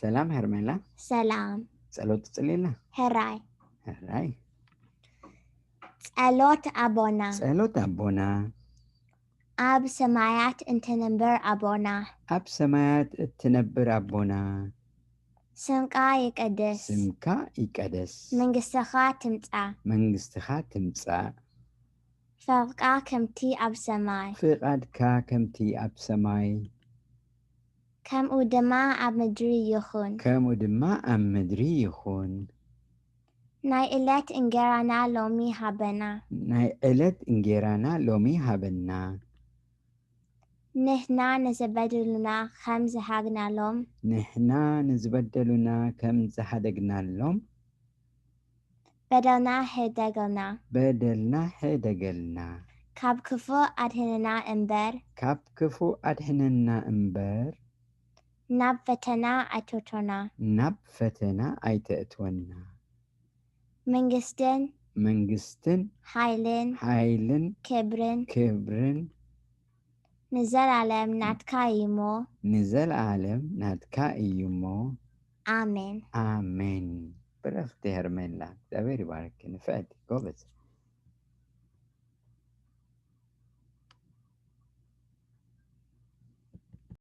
ሰላም ሄርሜላ። ሰላም። ጸሎት ትጽልይና? ሕራይ። ሕራይ። ጸሎት ኣቦና። ጸሎት ኣቦና። ኣብ ሰማያት እንትንበር ኣቦና። ኣብ ሰማያት እትነብር ኣቦና። ስምካ ይቀደስ። ስምካ ይቀደስ። መንግስትኻ ትምጻእ። መንግስትኻ ትምጻእ። ፈቃድካ ከምቲ ኣብ ሰማይ። ፍቓድካ ከምቲ ኣብ ሰማይ። ከምኡ ድማ ኣብ ምድሪ ይኹን። ከምኡ ድማ ኣብ ምድሪ ይኹን። ናይ ዕለት እንጌራና ሎሚ ሃበና። ናይ ዕለት እንጌራና ሎሚ ሃበና። ንሕና ንዝበድሉና ከም ዝሃግናሎም። ንሕና ንዝበደሉና ከም ዝሃደግናሎም። በደልና ሕደገልና። በደልና ሕደገልና። ካብ ክፉእ ኣድሕነና እምበር። ካብ ክፉእ ኣድሕነና እምበር። ናብ ፈተና ኣይተእቶና። ናብ ፈተና ኣይተእትወና። መንግስትን መንግስትን ሓይልን ሓይልን ክብርን ክብርን ንዘላለም ናትካ እዩ እሞ። ንዘለዓለም ናትካ እዩ እሞ። ኣሜን። ኣሜን። ብርኽቲ ሄርሜላ፣ እግዚኣብሔር ይባርኪ። ንፍዕቲ፣ ጎበዝ።